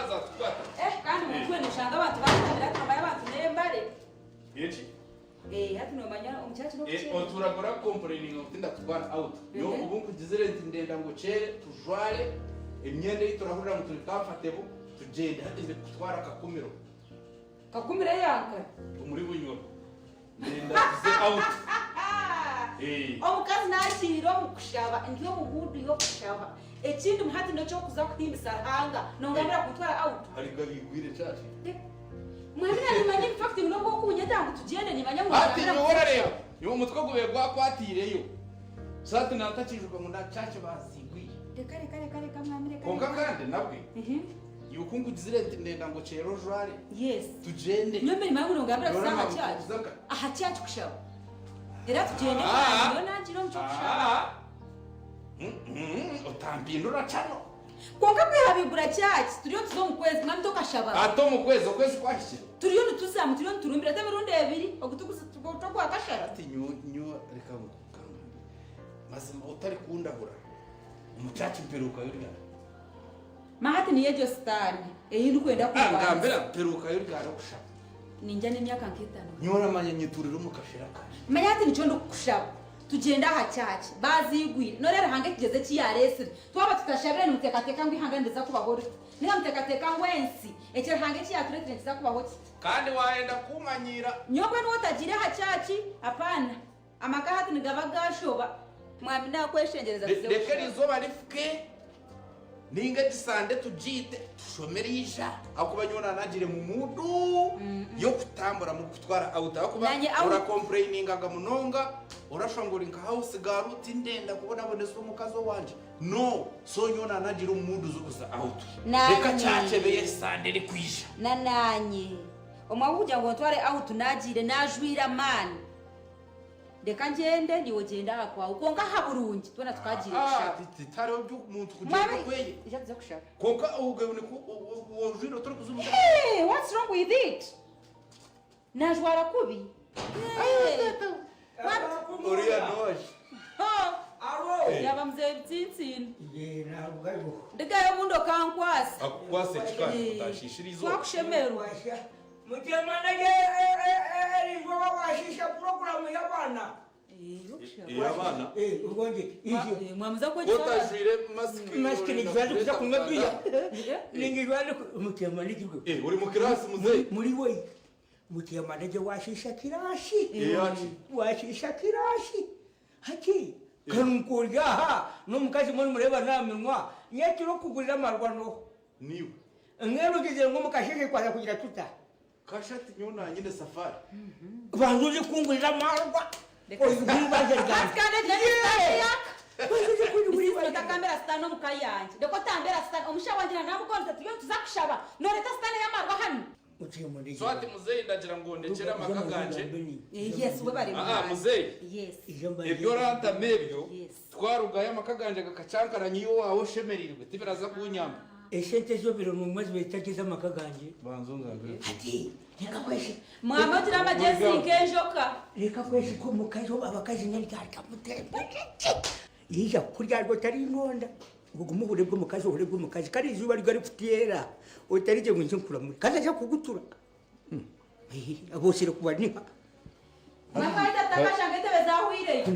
Eshaaha zaatukwata. Eh, kandi muntu we noshanga abantu bakutabira hati nomanya abantu n'embare. Eki? Eh, hati nomanya omu church Eh, n'okukyera. otuuraga orakucomplaininga ngu tindakutwara out. Nyowe Ehe. obu nkugizire nti ndenda ngu okyere tujware emyenda ei turahurira ngu turi comfortable tugyende. Hati ndikukutwara Kakumiro. Kakumiro eyankari? Omuri Bunyoro. Ndenda tuze out. Eh. Omukazi nakiire omu kushaba, ndi omu mood y'okushaba. Ekindimu hati n'ekyokuza kuhimbisa Ruhanga. Nongambira kuntwara out? Hariga baigwire church. Mwami na nimanya in fact ngu nobu okunyeta ngu tugyende nimanya ngu Hati nongambira nyowe ngu tuze orareeba, kushaba. nyowe omutwe gubaire gwakwatiireyo. So hati nantakiijuka ngu na church baziigwire. Reka reka reka reka mwami reka Kwonka reka. kandi nabwe, Ehe. iwe ku nkugizire nti ndenda ngu okyere ojware, Yes. tugyende. Nyowe nimanya ngu nongambira tuze Norora aha ngu church. tukuza nka. Aha church kushaba. Era tugyende Ah. kandi nyowe nagira omu ky'okushaba. Ah. Mm, otampindura chano. Kwonka kwiha baigura church turiyo nituza omu kwezi mwami tokashaba. Ate omu kwezi, okwezi kwahikire. Turiyo nituzamu turiyo niturumbira ate emirundi ebiri ogu tukuza ogwakashatu. Hati nyowe nyowe reka nkugambire mazima otari kundahura omu church mperukayo ryari? Ma hati niyo egyo sitaane ei ndikwenda Ah, kurwanisa. ngambira mperukayo ryari okushaba? Ningya n'emyaka nk'etaano. Nyowe oramanya nyeturire omu kashera kangye. Manya hati nikyo ndikukushaba. Tugyende aha church baziigwire noreeba Ruhanga ekigyezo eki yaresire twaba tutashabire nimutekateka ngu ihanga niriza kubaho rita ninga mutekateka ngu ensi eki Ruhanga eki yaturetire nikiza kubaho kita. Kandi wayenda kumanyiira. Nyowe mbwenu wotagiire aha church apana amaka hati nigaba gashoba. Mwami nakweshengyereza tuze Reka kushaba. erizooba rifuke Ninga egi Sande tugiite tushome eriija ahakuba nyowe nanagiire mu muudu y'okutamburamu kukutwara out ahakuba Nanye out. orakompureyiningaga munonga orashwa ngu ori nka house girl tindenda kubonabonesa omukazi owangye no so nyowe nanagiire omu muudu z'okuza out Nanye. reka kyakyebeye Sande erikwija. Na nanye omwaka kugira ngu ontware out nagiire najwire amaani. Reka ngyende, naiwe ogyende aha kwawe. Kwonka aha burungi, twena tukagiire kushaba. Tihariho by'omuntu kugyenda Mwami, okweye. ija tuze kushaba. Kwonka obwo nikwo wojwire otarikuza omu Hey, what's wrong with it? Najwara kubi. Hey. Oriya noshi. Ho. Yaba muzeeyi bitsintsini. Ndigayo obundi okankwasa. Akukwasa eki kandi otashiishira eizooba. Twakushemererwa. Mutemanage erizooba washiisha puroguramu y'abaana. Ey'abaana? Mwamuza kwegyesa Otajwire masiki. Masiki ningijwara kuza kunywa biya. Ningijwara mutemanage gwe. Eh, uri mu kirasi muzeyi. Muri we. Mutemanage washiisha kirasi. Eyaki? Washiisha kirasi. Hati karunka ori aha n'omukazi mbwenu nimureeba naminwa nyekiro okugurira amarwa n'oha? Niiwe. Mbwenu ogizire ngu omu kasheeshe twaza kugira tuta? Kasha ati nyowe nanyine safari. Banza oze kungurira amarwa. Oiguhe eibanja ryangye. Hati kandi egyo ni sitaani yaka. Banza oze kungurira Isisi eibanja. otakambera sitaani omu ka yangye. Reka otambera sitaani. Omushaija wangye na namugonza turiyo nituza kushaba. Noreeta sitaani ey'amarwa hanu. So ati muzeeyi ndagira ngu ondekyere amaka gangye. Yes, webare Aa mwana. muzeeyi. Yes. Ebi orantama ebyo Yes. twarugayo amaka gangye gakacyankaranya iwe owaawe oshemereirwe tibiraza kunyamba. Esente ez'obiro n'omwe zibaire zitari ez'amaka gangye. Banza ongambire ku. Hati reka kweshe. Mwami ogira amagyezi nk'enjoka. Reka kwesheka omukazi abakazi n'endyarya mutemba Yaija kukuryarya otarindonda ogume ohure bw'omukazi ohure bw'omukazi kare eizooba ryo arikuteera otarigye ngu nze nkuramure kandi aija kugutura aboosire kubaniha. Mwakaija tutakashanga entebe zahwireyo.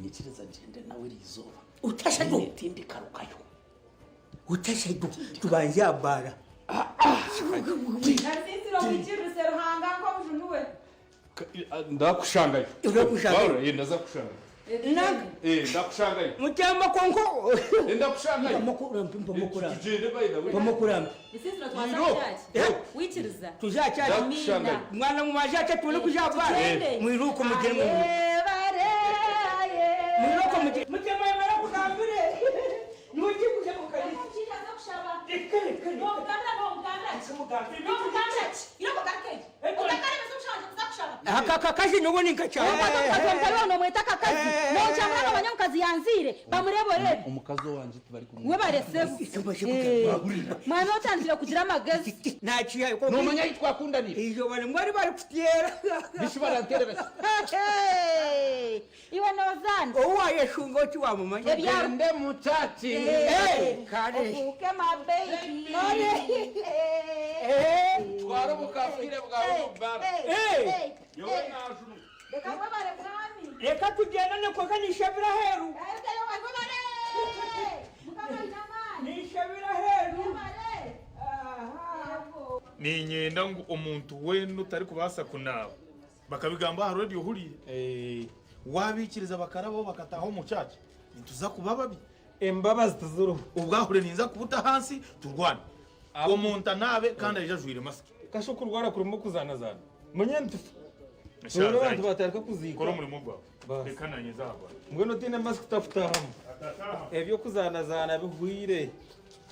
Nyikiriza ngyende nawe eriizooba. Utashayo. Tindikarukayo. Utashayo tubanze aha baara. Nasiisire omwikiririse Ruhanga nk'omujuni we. Ndakushangayo. Ndakushangayo. Paul, eh, ndaza kushangayo. Nanga. Eh, ndakushangayo. Mutyamba konko. Eh, ndakushangayo. Mpamukurambi mpamukurambi. Tugende by the way. Mpamukurambi. Isiisiro twaza Iro. kukyaki. Wikiriza. Tuza kyaki. Ndakushangayo. Mwana mumazi ate tuli kuja bara. Tugende. Mwiruko mugire mu. Ayebare, aye. Mwiruko mugire. Mutyamba yemera kugambire. Nuki kuja mu kanisa. Omushaija aza kushaba. Reka reka. Nomugambira nomugambira ki? Nomugambira. Nomugambira ki? Iroko garukeyo. Otakaremesa omushaija wangye kuza kushaba. kushaba? Aka akakazi nyowe Omukazi ninkakyanga. omukazi wa mutaahi waawe noomweta akakazi? Noonkyamura noomanya omukazi yanzaire? Bamureebe oreebe. Omukazi owangye tibarikumweta. Webare sebo. Mwami otandikire kugira amagezi. Nakihayo kwonka Noomanya ahi twakundanire? eizooba rimwe ari barikuteera. Bishi baranteerera ki? Iwe noozaana. Ou waayeshunga oti waamumanya. Ebya. Ngyende mu church. Kare. Ofuuke my baby. Twara obukafiire bwawe omu baara. Nyowe naajunwa. Reka webare mwami. Reka tugyendane kwonka ninshabira aheeru. Aheeru webare. Mukama aine amaani. Ninshabira aheeru. Webare. Aha. Niinyenda ngu omuntu weena otarikubaasa kunaaba Bakabigamba aha radio ohuriire. Waabikiriza bakarabaho bakataaha omu church nituza kuba babi. Embabazi tiziriho. Obwahure ninza kubuta ahansi turwane. Omuntu anaabe kandi aije ajwaire masiki. Kasha okurwara kurimu okuzanazaana. Manya nitufa. Noreeba abantu batandika kuziika. Kora omurimo gwawe. Baasi. Reka nanye nze aha gwange. Mbwenu otaine masiki takutaahamu. Eby'okuzanazaana bihweire.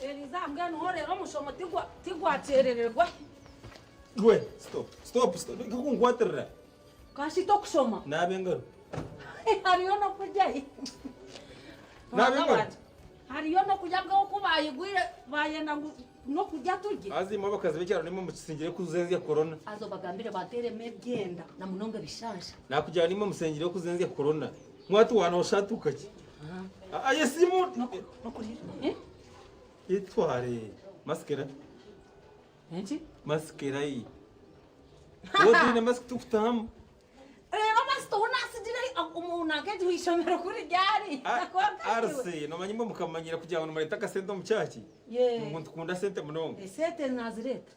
Eliza mbwenu ho reero omushomo tigwakyerererwa. Gwe, stop, stop, stop. Reka kunkwatirira. Kashita okushoma. Naaba engaro. Hariyo n'okurya. Naaba engaro. Hariyo n'okurya bwe oku bayigwire bayenda ngu n'okurya turye. Haza imwe abakazi b'ekyaro nimwe mukisingire kuzenzya corona. Haza obagambire banteremu ebyenda na munonga ebishaansha. Nakugira nimwe musingire kuzenzya corona. Mwatuwaana oshatuka ki? Aye simu. N'okurira. Itware. Masikira. Enki? Masiki erahi? Wowe otaine masiki tikutahamu. Reeba masiki ou naasigire omu nanka egi eishomero kuri ryari. RC, noomanya imwe mukamanyira kugira ngu nimureeta akasente omu kyaki? Ngu nitukunda sente munonga. Esente naazireeta.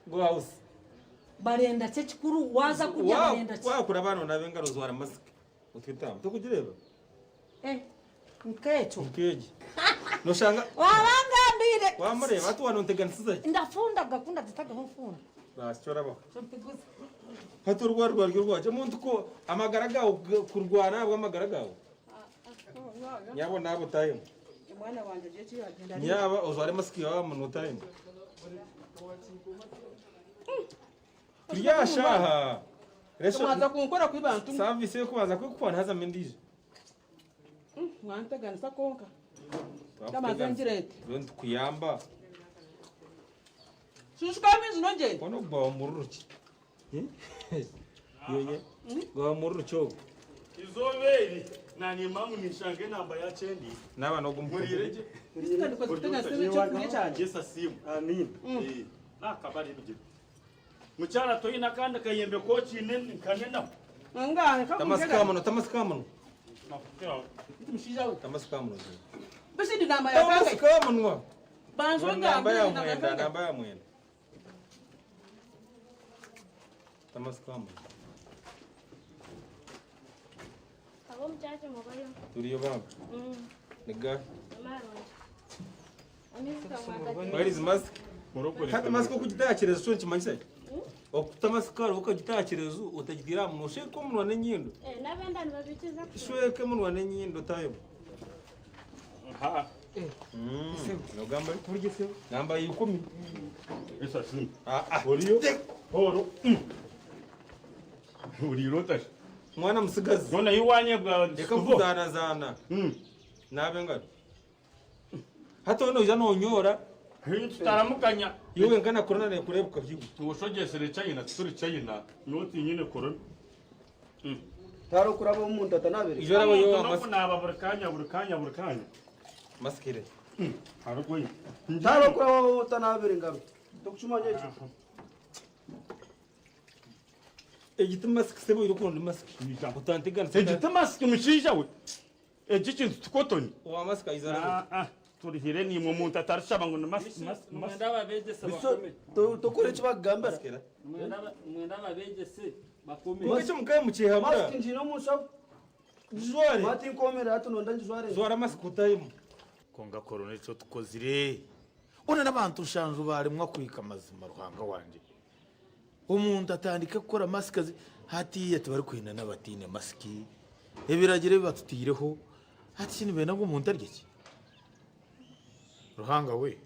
Go house. Barenda ki ekikuru waaza kurya barenda ki? Waakura abaana onaaba engaro ojwara masiki. Otwitamu. Torikugireeba? Eh, nk'ekyo. Nk'egi. Noshanga. Waba ngambiire. Wamureeba hati waanonteganisiza ki? Ndafundaga ku ndagitagaho nfunda. Baasi kyorabaho. Kyo mpiguze. Hati orwara rwaryo rwaki? Omuntu ku amagara gaawe kurwana ahabw'amagara gaawe. Nyabo naaba otahemu. Omwana wangye ogye eki yagyenda ari. Nyaba ojware masiki yaawe aha munwa otahemu. Turi aha shaaha. Mwaza kunkora kubi bantu mwe. Saavisi ey'okubanza kwekukwana hazamu endiijo. Mwanteganisa kwonka. Kamanze ngireete. Mbwenu nitukuyamba. Shushuka amaizi n'ogyende. Mbwenu ogu gwaba mururu ki? Yonya gwaba mururu ki ogu? Izooba eri naanye maamu ninshanga enamba yakyendeire. Naaba n'ogu mukuru. Muriire gye. Yesu asiimwe. Amiina. Nakaba ari ebigyere. Mukyara toine akandi kayembe kokiine nkanenaho. Tamasika aha munwa, tamasika aha munwa. Tamasika aha munwa. Tamasika aha munwa. Namba ya mwenda, namba ya mwenda. Tamasika aha munwa. Ab'omu kyakyo mubayo. Turiyo bambi. Nigahi? Amarungi. Where is mask? Hati mask okugita aha kirezu kyo nikimanyisa ki? Okuta mask hariho okagita aha kirezu otagitiire aha munwa oshweke omunwa n'enyindo. N'abenda nibabikiza kushoma. Shweka omunwa n'enyindo tayemu. Nogamba namba ya ikumi. Oriyo? Horo. Oriire otashi? Mwana musigazi. Zoona ei wanyebwa Reka kuzaanazaana. Naaba engaro. Hati waaba noija nonyoora. Tutaramukanya. Iwe wenka na corona nekurebuka byigu. Oshogyesire China tituri China nyowe tinyine corona. Tihariho kuraba omuntu atanabire. Ijo oraba oyowa Omuntu mask. n'okunaaba buri kanya buri kanya buri kanya. Mask ere. Hariho ei. Tihariho kuraba otanabire engaro. Tokukimanya ekyo? Egi ti mask sebo oine okuronda mask. Otanteganisa. Egi ti mask mushaija we. Egi ekintu ti kotoni. Owa mask aija arahire. Ah, ah, turihire naimwe omuntu atarishaba ngu ni mask, mask, mask. Nimwenda ababegyese Biso, bakome. to- tokora eki bakugambira. Mask era. Nimwenda aba- nimwenda ababegyese bakome. Kwonka ekyo mukaye mukyehabura. Mask ngiine omu nshaho. Gijware. Waati nkomere hati nonda ngijware. Jwara mask otahemu. Kwonka korona ekyo tukozire hoona n'abantu nshanju baaremwa kuhika mazima Ruhanga wangye. Omuntu atandike kukora masiki zi hatiiya tibarikwenda n'abataine masiki, ebiragiro ebi batutaireho, hati shi nibenda ngu omuntu arye ki? Ruhanga we,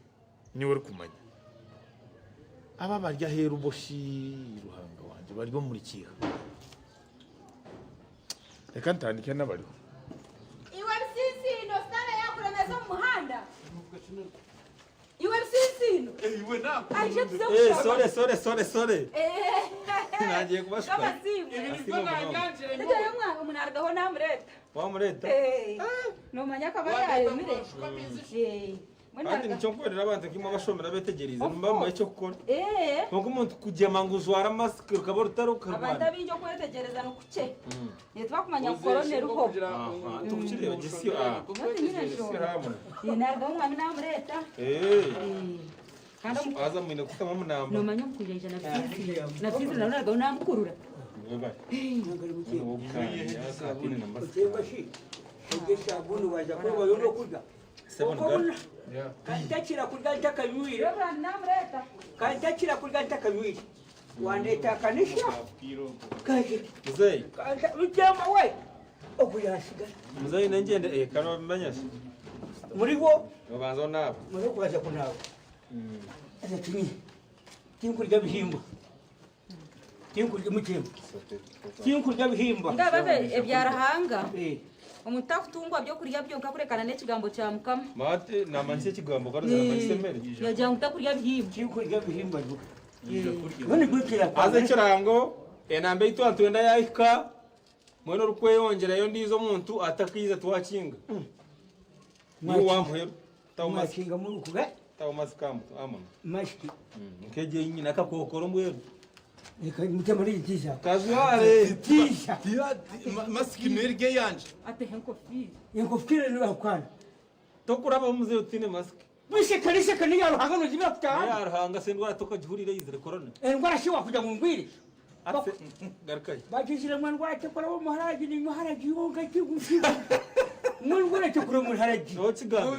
niiwe orikumanya. Abo abari aheeru bo shi Ruhanga wangye bari omuri kiiha? Reka ntandike n'abariho. Iwe bisinsiino sitaane yaakuremeza omu muhanda. Iwe bisinsiino. Iwe nawe. Aije tuze Eh, kushaba. sore sore sore sore. Nagiye kubashuka. Kabasiimwe. Asiimwe munonga. Tujyayo mwana omuntu arugaho namureeta. Wamureta. Eh, Noomanya akaba yaayomire. Eh, mbwenu Kandi aruga- nicyo nkorera abantu nkimwe abashomera betegerize nibamuha icyo kukora. Eh, Nkuko omuntu kugyema ngu ujwara masiki rukaba rutari abantu ukarwana. abingi okwetegyereza nikukye. Nituba kumanya ngu korona eriho. Tukukireba gisiyo aha. Hati nyine Gisiyo hamwe. Eh, narugaho omwami namureeta. Eh. Kandi omu- Aza mwine kutama munamba. noomanya omukujaija na bisinsiino. Na bisinsiino nawe narugaho namukurura. Sabuni waza kuba yono kurya. Kantakira kurya ntakanywire. Kantakira kurya ntakanywire. Wandeta akanisha. Kaje. Muzeyi. Kanta mutema we. Okuyasigara. Muzeyi nengende eh kano manyasha. Muri bo Obanza onaba. muri kubaza kunaba. Ata tinyi. Tinkurya bihimba. Tinkurya mutemba. Tinkurya bihimba. Ngababe ebya Ruhanga. Omuntu takutungwa byokurya byonka kurekana n'ekigambo kya Mukama. Mate namanyisa ekigambo karo namanyisa emere. Yagira ngu takurya bihimba. Tinkurya bihimba. Aza ekirango enamba ei twatwenda yahika mwene orikweyongyerayo ndiizo omuntu atakiiza twakinga. Niwe wampuheru. Mwakinga muri kuga. Tawo masika amuna. Masiki. Nkegye nyina akakokoro mbweru. Reka mutema ntiza. Kazware. Tiza. Masiki nerige yanje. Atehe enkofira. Enkofira niyo akwana. Tokuraba muzeyi utine masiki. Bise kanisa kaniya Ruhanga nozibira kutahana. Ya Ruhanga se ndwara tokagihurira yizire corona. Endwara shi wakuja ngo ngwire. Ate garukayo. Bakishira mwana rwate kora wo muharaji ni muharaji wonka kigufi. Mwana rwate kora muharaji. No kigambo.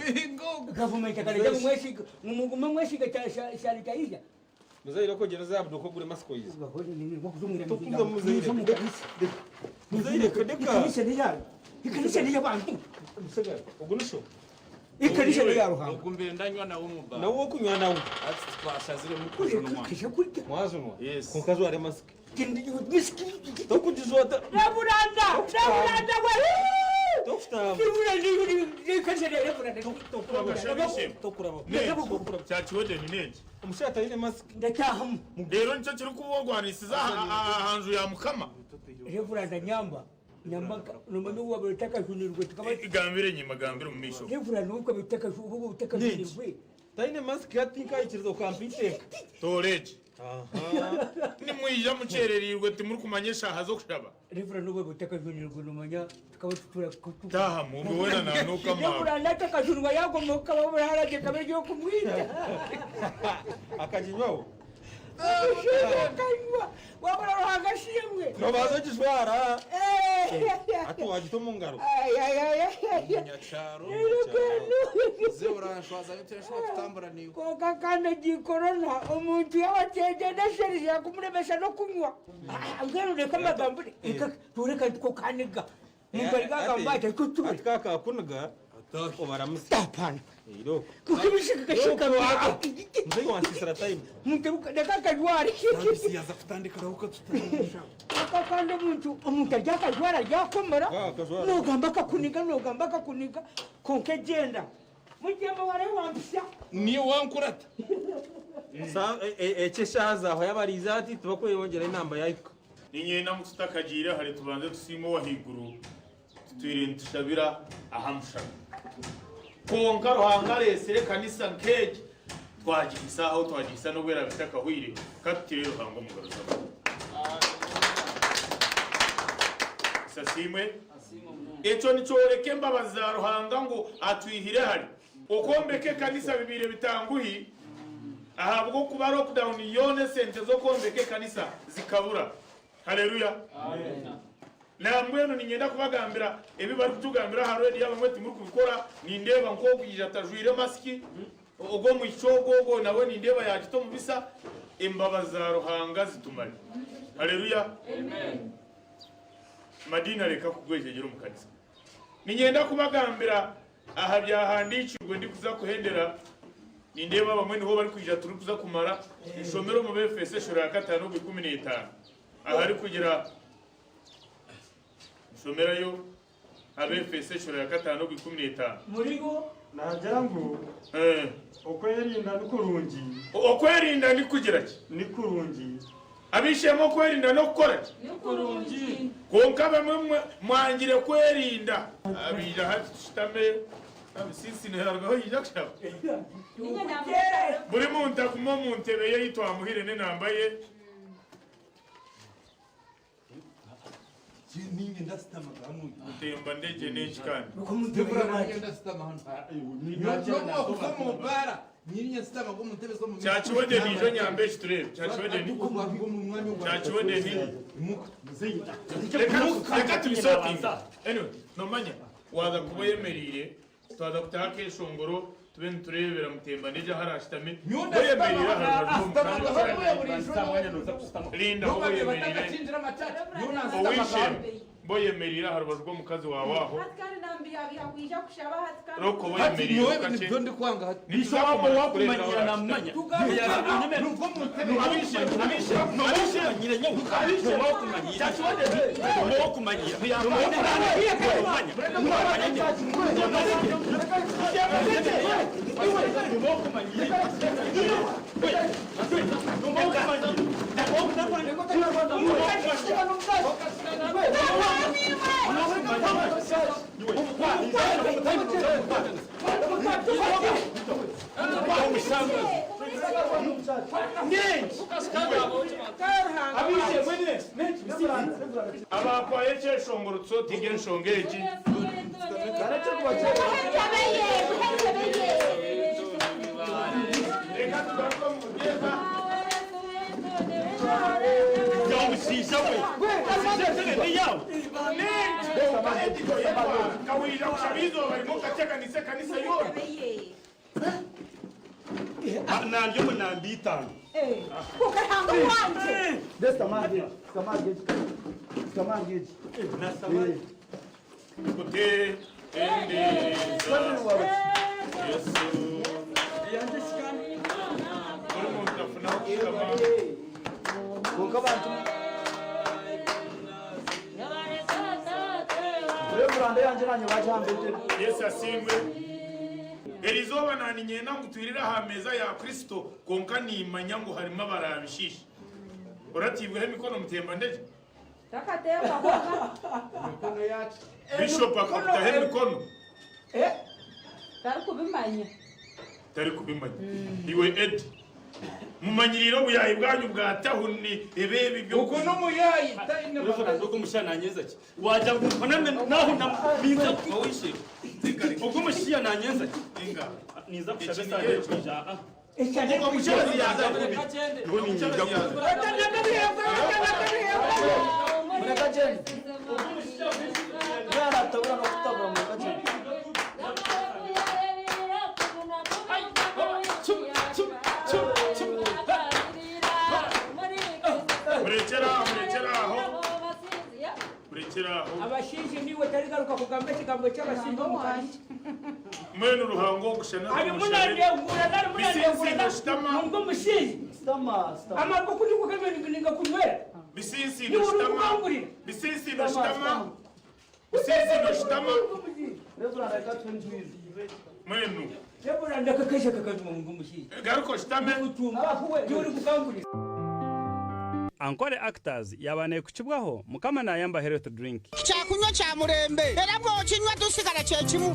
Government akaleja mwesiga mugume mwesiga cha sanitizer. Muzeyi rako gera zabudu ko gure masiko yize. Tokuza muzeyi. Muzeyi reka reka. Ikanisa ni yaro. Ikanisa ni yabantu. Musigara ugunisho. Ikanisa ni yaro hanga. Ogumbire ndanywa nawe omuba. Nawe wokunywa nawe. Ati twashazire mukujunwa. Mwazunwa. Yes. Konka jware masiki. Masiki. Tokugijwata. Raburanda, raburanda we. Tokutamba. Kyakiwedde nina eki Omushaija aine masiki. Ndatahamu. Rero nikyo kirikubogwanisiza aha nju ya Mukama. Reverend Nyamba. Nyamba nomanya ubu junirwe tukaba Gambire enyima gambire omu maisho. Reverend uko bitaka ubu bitaka junirwe. Taine masiki yatinkayikiriza okampa iteeka. Toora egi. Nimwija mukyereriirwe timurikumanya eshaaha z'okushaba. Reverend ubu bitaka junirwe nomanya tukaba tutura Taha mumbe wena nanuka mawe. Reverend atakajunwa yagomoka wabura kabe yo kumwita. Akaginywaho. Akanywa. Wabura Ruhanga shimwe. Nobaza ogijwara. Ati wagita omu ngaro. Ay ay ay ay. Munyakyaro. Ze uranshwaza biteshwa kutambura niwe. Konka kandi gikorona omuntu yabateje nesherije yakumuremesha no kunywa. Ngero reka amagambo reka tureka ko kaniga. Mugariga gamba ati kuture. Ati kaka kuniga. Obaramusi. Tapana. Iro. Kukibishika kashika. Muzeyi wansisira time. Muntu reka kajwari. Yaza kutandika rahuka tutandika. Konka kandi omuntu omuntu arya akajwara aryakomera. Nogamba akakuniga nogamba akakuniga konka egenda. Mujemba ware wampisa. Niwe wankurata. Ekyo eshaaha zaaho yabariize ati tibakweyongyera enamba yahika. Ninyenda ngu tutakagiire hare tubanze tusiime owahaiguru tutwire nitushabira aha mushana. Konka Ruhanga areesire ekanisa nk'egi twagihisa aho twagihisa n'obwera bitakahwire katutire Ruhanga omugaro z'abantu. Sasiimwe. Ekyo nikyoreka embabazi za Ruhanga ngu atwihire hare. Okwombeka ekanisa bibiire bitanguhi ahabw'okuba lockdown yoona esente z'okwombeka ekanisa zikabura. Haleluya. Nambwenu ninyenda kubagambira ebi barikutugambira aha rediyo abamwe timurikubikora nindeeba nk'ogwija atajwire masiki ogwo omwishiki ogwo ogwo nawe nindeeba yagita omu bisa embabazi za Ruhanga zitumare. Haleluya. Madini areka kugwejegera omu kanisa. Ninyenda kubagambira aha byahandiikirwe ndikuza kuhendera nindeeba abamwe niho barikwija turikuza kumara nshomere omu Befeso eshura ya 5:15 ahari kugira Shomerayo Abaefeso eshura ya kataano ogwa 15. Muribo. Naagira ngu okwerinda ni kurungi. Okwerinda ni kugira ki? Ni kurungi. Ab'eishe-emwe okwerinda n'okukora ki? Ni kurungi. Kwonka abamwe mwangire kwerinda. Abaija hati tushutame, Abisiisi niharugaho yaija kushaba. Buri muntu agume omu ntebe ye ei twamuhaire n'enamba ye. Mutemba ndegye n'enki kandi? Kyakiwedeni ijo nyambe eki tureebe. Kyakiwedeni. Kyakiwedeni. Reka tubisotinge. Anyway, nomanya waaza kuba oyemereire Twaza kutaho akeshongoro tube nitureebera Mutemba Ndegye ahu araashutame. Oyemereire aha rubaju rw'omukazi. Linda aho oyemereire. Ow'eishe-emwe, ba oyemereire aha rubaju rw'omukazi waawe aho. Roka obe oyemereire kakye. Nituza kumara tukureebere ahu oraashutame. Ab'eishe-emwe, ab'eishe-emwe, ab'eishe-emwe, Abaakwayo ekyeshongoro tusotinge enshonga egi. Reka tugaruke omu buteeka. Kawija kushaba eizooba rimwe okateganisa ekanisa yoona. Nandi omu namba itaano. Kute endeza Yesu. Buri muntu afune aho kushutama. Yesu asiimwe. Erizooba naninyenda ngu twirire aha meeza ya Kristo kwonka nimanya ngu harimu abaraabishiishe. Oratiibweho emikono Mutemba Ndegye? Bishop akakutaho emikono? Tarikubimanya. Tarikubimanya. Iwe Eddie, mumanyiriire obuyaayi bwanyu bwa tahuni ebi ebi Ogu n'omuyaayi taine Reverend ogu omushaija nanyenza ki? Wagira ngu mponame nahunama ninza Ow'eishe-emwe. Ogu omushaija nanyenza ki? Ninza kushaba esaara y'okwija aha. Murekyere aho, murekyere aho. Murekyere aho. Abashaija niiwe otarigaruka kugamba ekigambo ky'abashaija omu kanisa. Mbwenu Ruhanga ogushana Arimu tumushabe. nandengura narimu Bisinsi nandengura noshutama. ngu omushaija amarwa kuri ningakunywera Bisinsi niwe noshutama. orikukangurira Bisinsi noshutama. Bisinsi noshutama. Mbwenu. Reverend akakesha kakazima ngu omushaija Garuka oshutame. niwe orikukangurira. Ankole Actors yaaba nekukibwaho Mukama Nayamba Health Drink. Kyakunywa kya murembe era bw'okinywa tosigara kyekimu.